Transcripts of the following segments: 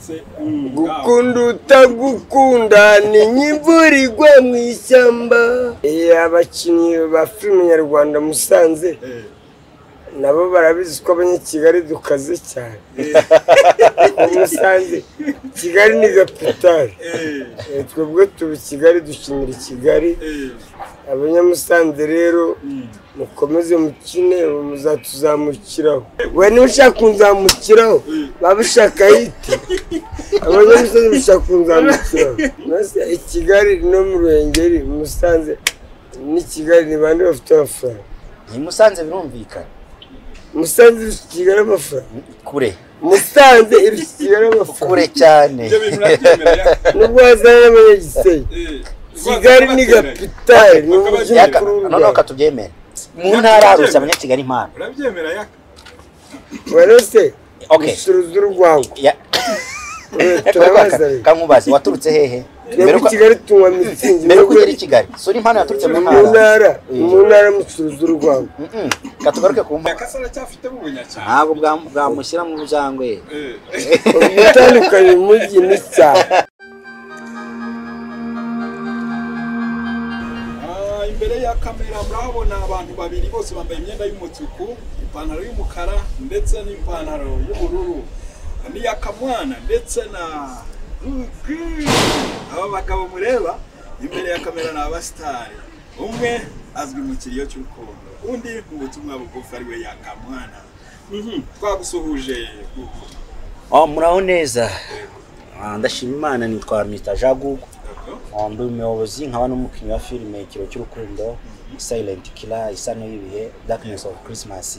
Ndetse Gukunda utagukunda ni nk'imvura igwa mu ishyamba. Abakinnyi ba filime nyarwanda Musanze nabo barabizi ko abanyakigali dukaze cyane. Musanze Kigali ni kapitali, twebwe tuba i Kigali, dukinira i Kigali. Abanyamusanze rero mukomeze mukine, muzatuzamukiraho. We niba ushaka kunzamukiraho, baba ushaka hiti. Abanyamusanze bashaka kunzamukiraho. I Kigali no mu Ruhengeri, Musanze n'i Kigali ni bande bafite amafaranga? Ni Musanze birumvikana. Musanze irusha Kigali amafaranga? Kure. Musanze irusha Kigali amafaranga? Kure cyane. Nubwo wazana n'abanyagisenyi, Kigali ni kapitali, ni umujyi mukuru w'u Rwanda. Noneho katubyemere, mu ntara harusha abanyakigali impano. Urabyemera yaka? Warose ucuruza urwango. Kankubaze, waturutse hehe? Mbere Kigali tunywa mitsingi. Mbere kugera i Kigali sura impano yaturutse mu ntara. Mu ntara mucuruza urwango. Katugaruke ku mpano. Yakasara cyafite mu bunyacyaro. Ntabwo bwamushyira mu bujangwe. Ubutandukanye umujyi n'icyaro. Imbere ya kamera murahabona abantu babiri bose bambaye imyenda y'umutuku, ipantaro y'umukara ndetse n'ipantaro y'ubururu. Ni Yakamwana ndetse na Gugu. Aba bagabo mureba imbere ya kamera ni abasitari. Umwe azwi mu kiriyo cy'urukundo, undi mu butumwa bugufi ariwe Yakamwana. Twagusuhuje Gugu. Muraho neza. Ndashima Imana, nitwa Mr. Jean Gugu. Ndi umuyobozi nkaba n'umukinnyi wa filime Ikiro cy'urukundo, Silent Killer, Isano y'ibihe, Darkness of Christmas,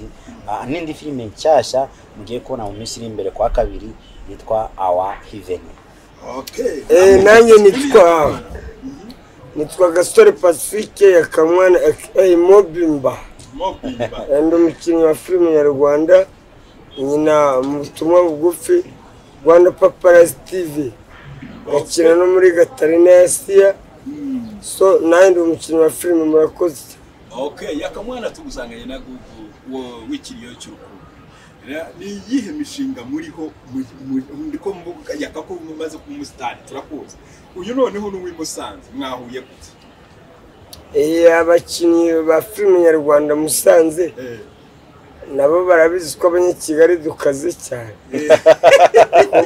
n'indi filime nshyashya mugiye kubona mu minsi iri imbere kwa kabiri yitwa Our Heaven. Okay. Nanjye nitwa Gasore Pacifique Yakamwana aka Mobimba. Ndi umukinnyi wa filime nyarwanda, nyina mu butumwa bugufi Rwanda Paparazzi TV. Gakina no muri Gatarina ya Siya. So nanjye ndi umukinnyi wa filime, murakoze. Okay, Yakamwana tugusanganye na Gugu w'ikiriyo cy'urukundo. Ni iyihe mishinga muriho? Ndiko mvuga Yakako mumaze kuba umusitari turakuzi. Uyu noneho ni uw'i Musanze, mwahuye gute? Abakinnyi ba filime nyarwanda Musanze nabo barabizi ko abanyakigali dukaze cyane.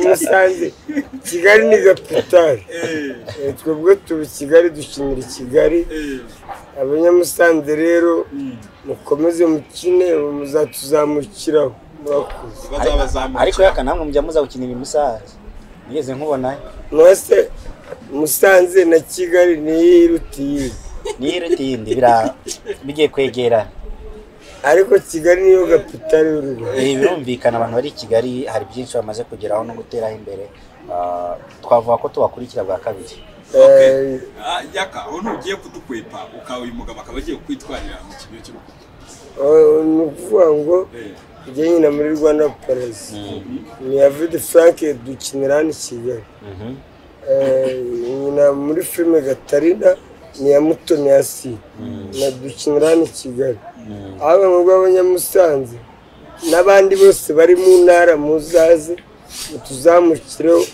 Musanze Kigali ni kapitali, twebwe tuba i Kigali, dukinira i Kigali. Abanyamusanze rero mukomeze mukine, muzatuzamukiraho. Murakoze. Ariko yaka namwe mujya muza gukinira i Musanze, nigeze nkubona. Mwese Musanze na Kigali niyo iruta iyindi. Niyo iruta iyindi, bigiye kwegerana. Ariko Kigali niyo kapitali y'u Rwanda. Birumvikana, abantu bari i Kigali hari byinshi bamaze kugeraho no guteraho imbere. Twavuga ko tubakurikira bwa kabiri. Yaka, aho ntugiye kudukwepa ukaba uyu mugabo akaba agiye kwitwarira mu kigo cy'urukundo. Ni ukuvuga ngo njye nyina muri Rwanda Paparazzi ni David Frank, dukinira hano i Kigali. Nyina muri filime Gatarina ni ya Mutoni Asi, na dukinira hano i Kigali. Aba mu rw'abanyamusanze n'abandi bose bari mu ntara muzaze mutuzamukireho,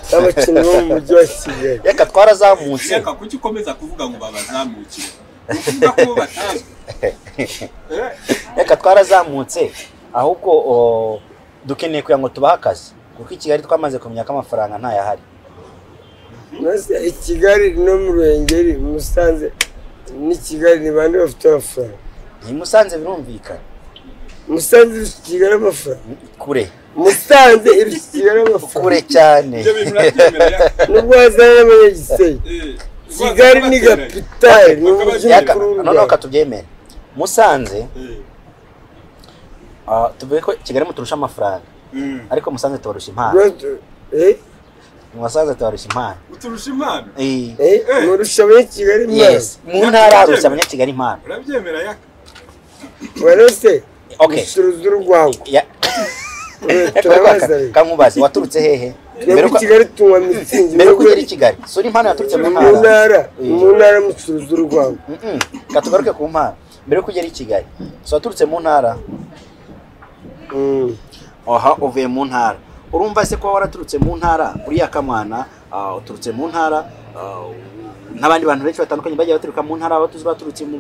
n'abakinnyi bo mu mujyi wa Kigali. Reka twarazamutse. Reka kuki ukomeza kuvuga ngo babazamukire? Uvuga ko batazwi. Reka twarazamutse, ahubwo dukeneye kugira ngo tubahe akazi, kuko i Kigali twamaze kumenya ko amafaranga ntayahari. I Kigali no mu Ruhengeri, Musanze n'i Kigali ni bande bafite amafaranga? Ni Musanze birumvikana. Musanze irusha Kigali amafaranga? Kure. Musanze irusha Kigali amafaranga? Kure cyane. Nubwo wazana n'abanyagisenyi, Kigali ni kapitali, ni umujyi mukuru w'u Rwanda. Noneho katubyemere, Musanze tuvuge ko Kigali muturusha amafaranga, ariko Musanze tubarusha impano. Musanze tubarusha impano. Uturusha impano? Murusha abanyakigali impano? Yes, mu ntara harusha abanyakigali impano. Urabyemera yaka? Warose ucuruza urwango. Kankubaze, waturutse hehe? Mbere Kigali tunywa mitsingi. Mbere kugera i Kigali sura impano yaturutse mu ntara. Mu ntara mucuruza urwango. Katugaruke ku mpano. Mbere kugera i Kigali so waturutse mu ntara. Aha uvuye mu ntara, Urumva se ko waraturutse mu ntara uriya Kamwana, uturutse mu ntara n'abandi bantu benshi batandukanye bagiye baturuka mu ntara, abatuzi baturutse mu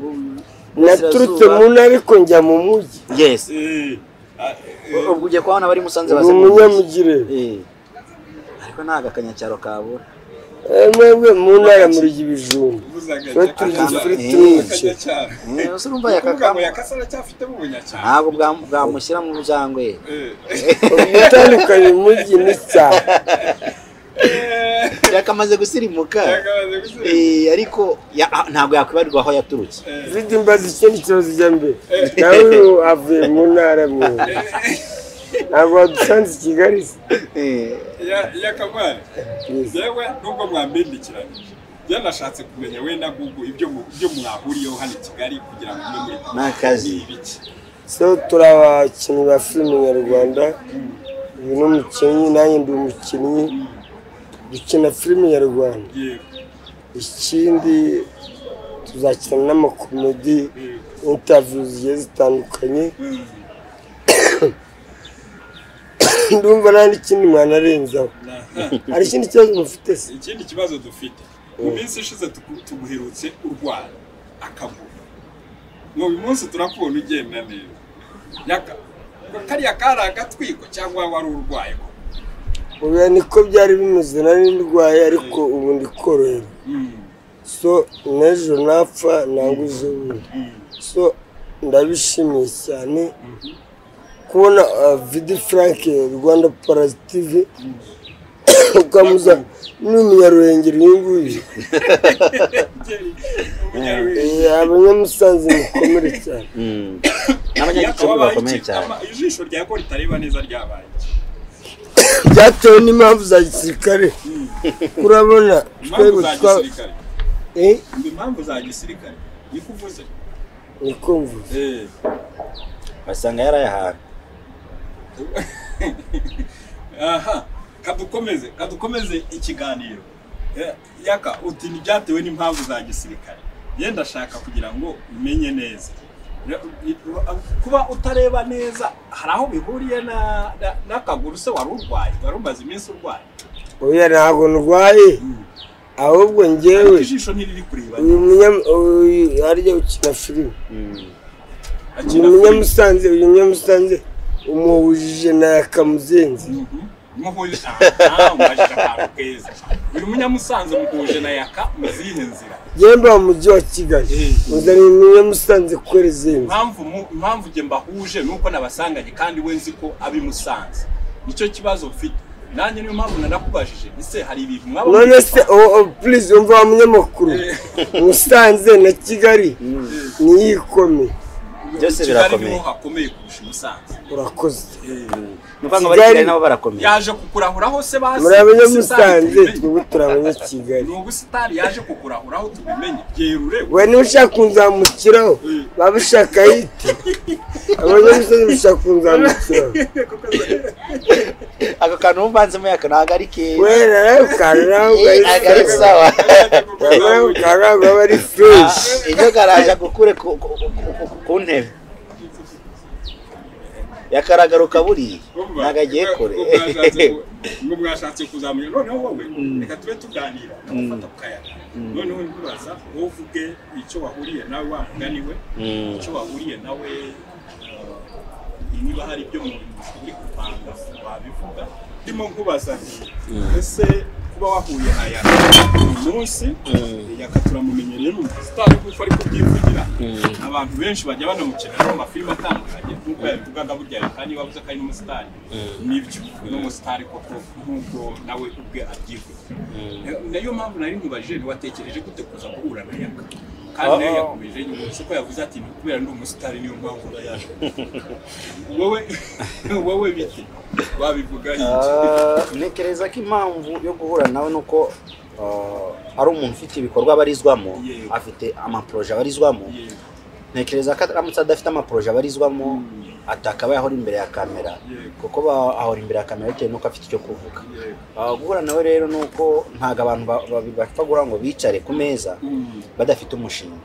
Naturutse mu ntara ariko njya mu mujyi. Yes. Ubwo ugiye kubona bari Musanze baze mu mujyi. Ariko ntago akanyacyaro kabura. Mwebwe mu ntara muri ibijumba. Turya ifiriti n'umuceri. Urumva yakakamo yakasara cyafite mu bunyacyaro. Ntabwo bwamushyira mu bujangwe. Ubutandukanye umujyi n'icyaro. Yakamaze gusirimuka. Ariko ntabwo yakwibarirwa aho yaturutse. Mfite imbazi ikindi kibazo ijya mbere. Nawe avuye mu ntara mwe. Ntabwo wadusanze i Kigali se. Yakamwana. Yewe nubwo mwambindikiranyije. Nashatse kumenya we na Gugu ibyo mwahuriyeho hano i Kigali kugira ngo mwe n'akazi. So turi abakinnyi ba filime nyarwanda. Uyu ni umukinnyi nanjye ndi umukinnyi. Dukina filime nyarwanda. Ikindi tuzakina n'amakomedi, interviews zigiye zitandukanye. Ndumva nta n'ikindi mwanarenzaho. Hari ikindi kibazo mufite se? Ikindi kibazo dufite. Mu minsi ishize tuguherutse urwara akaguru. Uyu munsi turakubona ugenda neza. Yaka kariya kari agatwiko cyangwa wari urwaye ko? Oya niko byari bimeze, nari ndwaye ariko ubu ndi koroherwa. So n'ejo napfa nangwa ejo bundi. So ndabishimiye cyane kubona Vidi Frank Rwanda Paparazzi TV ukamuza n'umunyaruhengeri uyu nguyu. Abanyamusanze mukomere cyane. N'abanyagicumbi bakomeye cyane. Ijisho rya ko ritareba neza ryabaye. Byatewe n'impamvu za gisirikare. Kurabona twebwe impamvu za gisirikare. Niko uvuze. Niko mvuze. Basanga yarayahawe. Aha, kadukomeze ikiganiro. Yaka uti ntibyatewe n'impamvu za gisirikare. Yenda ashaka kugira ngo umenye neza. Kuba utareba neza hari aho bihuriye n'akaguru se wari urwaye, wari umaze iminsi urwaye? Oya ntabwo ndwaye. Ahubwo njyewe ijisho ntiriri kureba. Uyu arya ukina filime. Uyu munyamusanze umuhujije na Yakamuzenzi. Uyu munyamusanze muhuje na Yaka muzihe nzira? Yemba mu mujyi wa Kigali. Muzanye umunyamusanze kwereza. Impamvu nge mbahuje nuko nabasanganye kandi we nzi ko abi Musanze. Nicyo kibazo mfite. Nanjye niyo mpamvu nanakubajije ese hari ibintu mwaba. None se oh please umva wa munyamakuru. Musanze na Kigali niyikomeye. Byose birakomeye. Hakomeye kurusha Musanze. Urakoze. Nuko ngo bari nabo barakomeye. Yaje kukurahuraho se basi. Muri abanyamusanze twebwe turi abanyakigali. Ni ubusitari yaje kukurahuraho tubimenye. Byerure. We niba ushaka kunzamukiraho baba ushaka hiti. Abanyamusanze bashaka kunzamukiraho. Ako kantu mbanzemo yaka ntago ari keza. We narayo ari sawa. Narayo ari fresh. Iyo garaje gukure ku ntebe. Yakaragaruka buriya ntago agiye kure. Ngo mwashatse kuzamura noneho wowe reka tube tuganira ndagufata ku kayaga. Noneho nkubaza wowe uvuge icyo wahuriye nawe wa mugani we, icyo wahuriye nawe niba hari ibyo muri gupanga wabivuga. Ndimo nkubaza nti ese kuba wahuye na Yaka uyu munsi, Yaka turamumenyereye ni umusitari kuko ari kubyivugira. Abantu benshi bajya banamukenera mu mafilime atandukanye nk'uko yabivugaga burya Yaka niba avuze ko ari n'umusitari nibyo ni umusitari koko nk'uko nawe ubwe abyivugira. Nayo mpamvu nari nkubajije ntiwatekereje gute kuza guhura na Yaka? Kandi nayo yakomeje nyuma ko yavuze ati kubera ndi umusitari niyo mpamvu yaje. Wowe bite wabivuga iki? Ntekereza ko impamvu yo guhura nawe nuko ari umuntu ufite ibikorwa abarizwamo, afite amaproje abarizwamo. Ntekereza ko aramutse adafite amaproje abarizwamo atakabaye ahora imbere ya kamera, kuko ahora imbere ya kamera bitewe nuko afite icyo kuvuga. Guhura nawe rero nuko ntago abantu bapfa guhura ngo bicare ku meza badafite umushinga.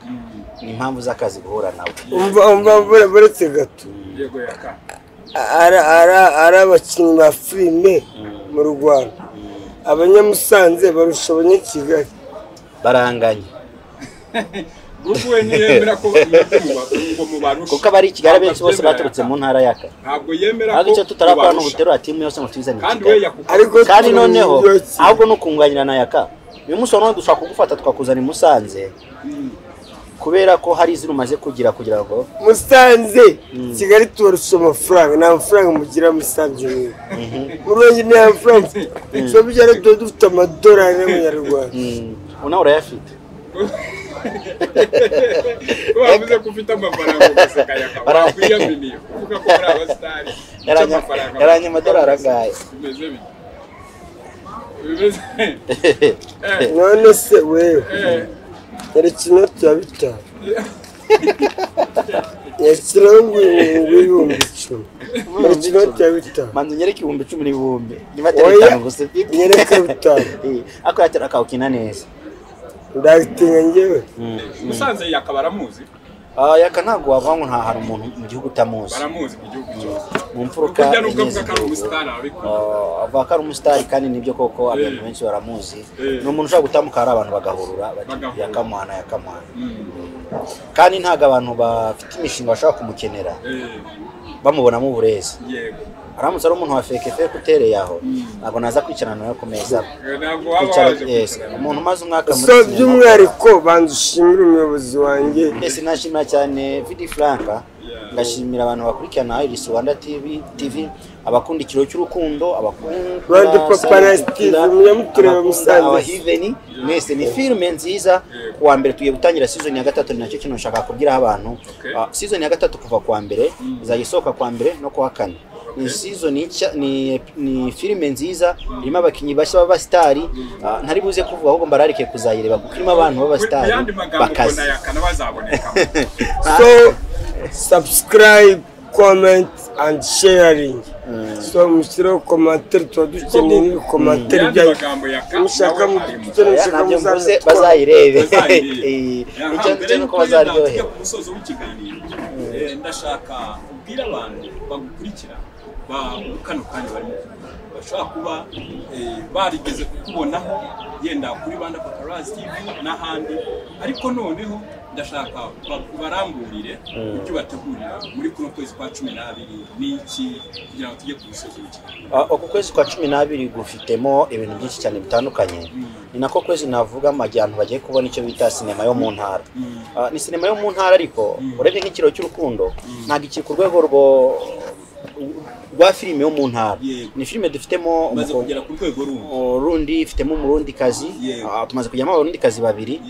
Ni impamvu z'akazi guhura nawe. Umva buretse gato. Yego Yaka. Ari abakinnyi ba filime mu Rwanda, abanyamusanze barusha abanyakigali baranganye. Gugu ntiyemera ko mubarusha, kuko abari i Kigali benshi bose baturutse mu ntara yaka. Ntabwo yemera ko ariko icyo tutarakora ni uguterura timu yose ngo tuyizane i Kigali. Kandi noneho ahubwo ni ukunganira na Yaka. Uyu munsi wa none dushobora kugufata tukakuzana i Musanze, kubera ko hari izina umaze kugira kugira ngo Musanze Kigali tubarusha amafaranga. Nta mafaranga mugira Musanze mwe Murundi nta mafaranga so byari dufite amadolari y'amanyarwanda. Unawe urayafite. Ko bavuze ko ufite amafaranga ugaseka Yaka wakwiyaminiye kuvuga ko muri abasitari yaranye amadolari angahe? Bimeze bite? None se wewe nyereka inoti ya 5, nyereka ngo 10,000, nyereka inoti ya 5. Manzu nyereka 10,000 n'ibihumbi niba atari 5 gusa nyereka 5. Ako yatera akawukina neza. Ndatinga njyewe. Musanze Yaka baramuzi. Yaka ntabwo wavuga ngo nta hari umuntu mu gihugu utamuzi. Baramuzi mu gihugu cyose. Mu mfuruka nubwo avuga ko ari umusitari ariko avuga ko ari umusitari kandi nibyo koko abantu benshi baramuzi. Ni umuntu ushobora gutambuka hari abantu bagahurura bati Yakamwana Yakamwana. Kandi ntabwo abantu bafite imishinga bashobora kumukenera bamubonamo uburezi. Yego. Aramutse ari umuntu wa feke feke utereye aho ntabwo naza kwicarana nawe ku meza. Umuntu umaze umwaka muri so by'umwihariko banza ushimire umuyobozi wanjye. Mbese nashimira cyane Vidi Franka, ndashimira abantu bakurikirana Iris Rwanda TV, abakunda Ikiro cy'Urukundo, abakunda Rwanda Paparazzi TV, munyamutureba Musanze, abahiveni mwese. Ni filime nziza. Kuwa mbere tugiye gutangira season ya 3, ni nacyo kintu nshaka kubwiraho abantu. Season ya 3 kuva kuwa mbere izajya isohoka kuwa mbere no kuwa kane. Ni season ni filime nziza irimo abakinnyi bashya b'abasitari. Ntari buze kuvuga ahubwo mbararike kuzayireba kuko irimo abantu b'abasitari bakazi. So subscribe, comment and sharing. So mushyiraho commentaire, tuba dukeneye n'ibikomantere byanyu. Mushaka ntabyo mvuze bazayirebe. Icyo nzi nuko bazaryoherwa. Ku musozo w'ikiganiro ndashaka kubwira abantu bagukurikira ba kano kanya barimo bashobora kuba barigeze kukubonaho yenda kuri Rwanda Paparazzi TV n'ahandi, ariko noneho ndashaka baramburire ibyo bategurira muri kuno kwezi kwa 12 n'iki kugira ngo tujye ku musozo w'ikiganiro. Uku kwezi kwa 12 gufitemo ibintu byinshi cyane bitandukanye. Ni nako kwezi navuga amajyana bagiye kubona icyo bita sinema yo mu ntara. Ni sinema yo mu ntara ariko urebye nk'Ikiro cy'Urukundo ntabwo ikiri ku rwego rwa filime yo mu ntara. Ni filime dufitemo kugera ku rwego rundi, ifitemo umurundikazi, tumaze kujyamo abarundikazi babiri,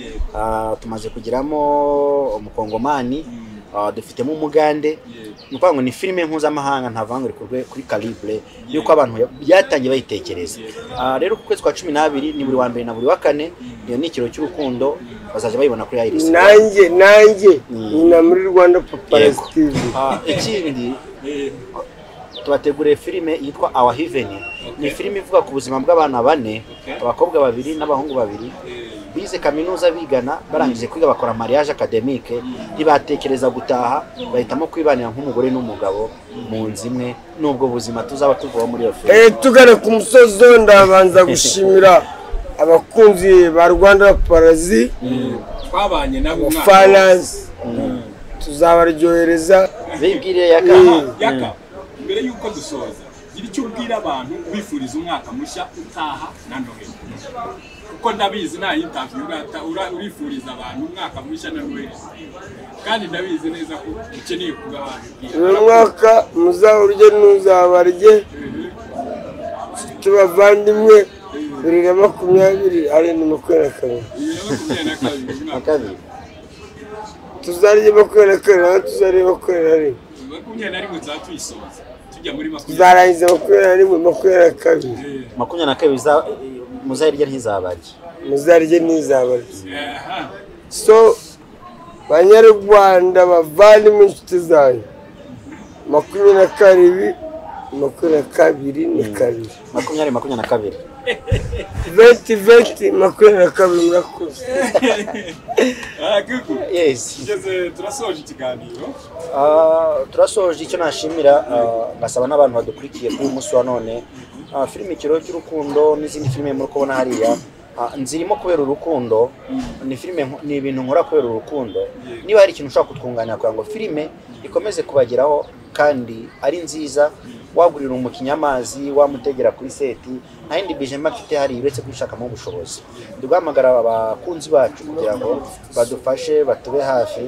tumaze kugiramo umukongomani, dufitemo umugande. Ni ukuvuga ngo ni filime mpuzamahanga, ntavuga ngo iri kuri calibre yuko abantu byatangiye bayitekereza. Rero ku kwezi kwa 12 ni buri wa mbere na buri wa kane, iyo ni Ikiro cy'Urukundo bazajya bayibona kuri Iris. Nanjye ni muri Rwanda Paparazzi TV. Ikindi tubateguriye filime yitwa Our Heaven. Ni filime ivuga ku buzima bw'abana bane, abakobwa babiri n'abahungu babiri bize kaminuza bigana, barangije kwiga bakora mariage académique, ntibatekereza gutaha, bahitamo kwibanira nk'umugore n'umugabo mu nzu imwe. Nubwo buzima tuzaba tuvuga muri iyo filime. Tugana ku musozo ndabanza gushimira abakunzi ba Rwanda Paparazzi twabanye nabo umwaka, tuzabaryohereza. Bibwire Yaka. Yaka, mbere yuko dusoza gira icyo ubwira abantu ubifuriza umwaka mushya utaha na Noheli, kuko ndabizi nta interview urifuriza abantu umwaka mushya na Noheli, kandi ndabizi neza ko ukeneye kuba wabibwira. Uyu mwaka muzawurye ntuzabarye, tubavandimwe 2020 ari ni 22. 2022 tuzarye 22, tuzarye 21. 21 tuzatuyisoza tujya muri 20. Tuzarangiza 21, 22. 22 muzarye ntizabarye. Muzarye ntizabarye. So banyarwanda bavandimwe inshuti zanyu, 22 22 ni kabiri. 20 22. 2020 22 murakoze. Yes. Tugeze turasoje ikiganiro. Turasoje. Icyo nashimira ngasaba n'abantu badukurikiye kuri uyu munsi wa none, filime Ikiro cy'Urukundo n'izindi filime muri kubona hariya nzirimo kubera urukundo. Ni filime, ni ibintu nkora kubera urukundo. Niba hari ikintu ushobora kutwunganira kugira ngo filime ikomeze kubageraho kandi ari nziza, wagurira umukinnyi amazi, wamutegera kuri seti, nta yindi bije mfite hari uretse kwishakamo ubushobozi. Duhamagara abakunzi bacu kugira ngo badufashe, batube hafi,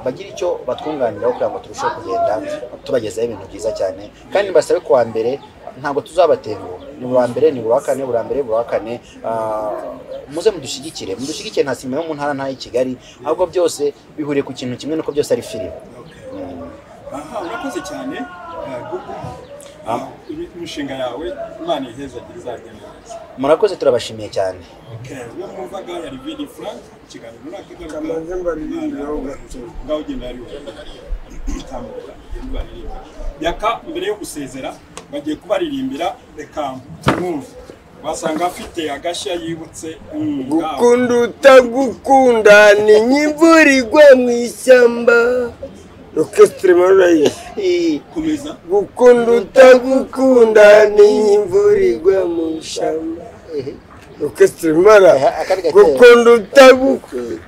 bagire icyo batwunganiraho kugira ngo turusheho kugenda tubagezaho ibintu byiza cyane. Kandi mbasabe kuwa mbere ntabwo tuzabatenguha, ni buri wa mbere, ni buri wa kane, buri wa mbere, buri wa kane. Muze mudushyigikire, mudushyigikire. Nta sinema yo mu ntara, nta y'i Kigali, ahubwo byose bihuriye ku kintu kimwe, nuko byose ari filime. Aha, urakoze cyane Gugu. Imishinga yawe Imana ihezagire, izagenda neza. Murakoze, turabashimiye cyane. Okay, uwo mwumvaga yari Vidi Frank, ikiganiro nakagaruka. Kamanze mbaririmbiraho gato. Ngaho ugenda hariya. Tambuka, ugenda ubaririmba. Yaka, mbere yo gusezera bagiye kubaririmbira, reka mwumve. Wasanga afite agashya yibutse. Ngaho. Gukunda utagukunda ni nk'imvura igwa mu ishyamba. Orchestre murayizi. Komeza. Gukunda utagukunda ni nk'imvura igwa mu ishyamba. Orchestre mara. Akandi gatero. Gukunda utagukunda.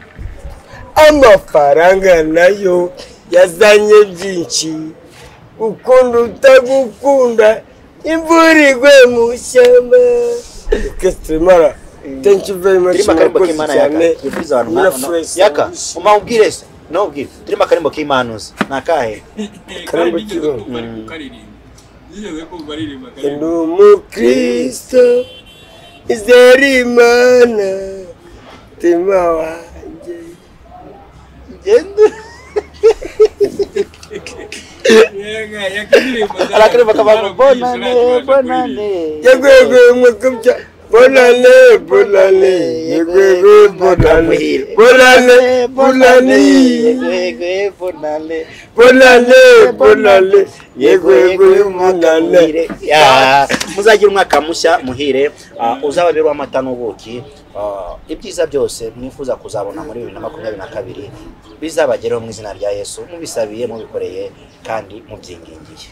Amafaranga nayo yazanye byinshi. Gukunda utagukunda imvura igwa mu ishyamba. Orchestre mara. Thank you very much. Turimo akarimbo Murakoze k'Imana Yaka. cyane. Yifuriza abantu Mura no. fresh. Yaka, umubwire se. No ubwire. Turimo akarimbo k'Imana uzi. Ni akahe? Kandi Karimbo nigeze kibaho. kumva ari kukaririmba. Nigeze kumva aririmba Ndi akaririmba. umukristo izera Imana mutima wanjye. Genda. Yega, yaka indirimbo Hari akarimbo kavuga ngo zarabwije, bonane, ntacyo bonane. Yego yego mwakabya bonane bonane yego yego bonane bonane bonane Yego yego bonane. bonane bonane yego yego y'umunane. Ya, muzagira umwaka mushya muhire, uzababera amata n'ubuki, ibyiza byose mwifuza kuzabona muri 2022 bizabagereho mu izina rya Yesu, mubisabiye, mubikoreye kandi mubyingingiye.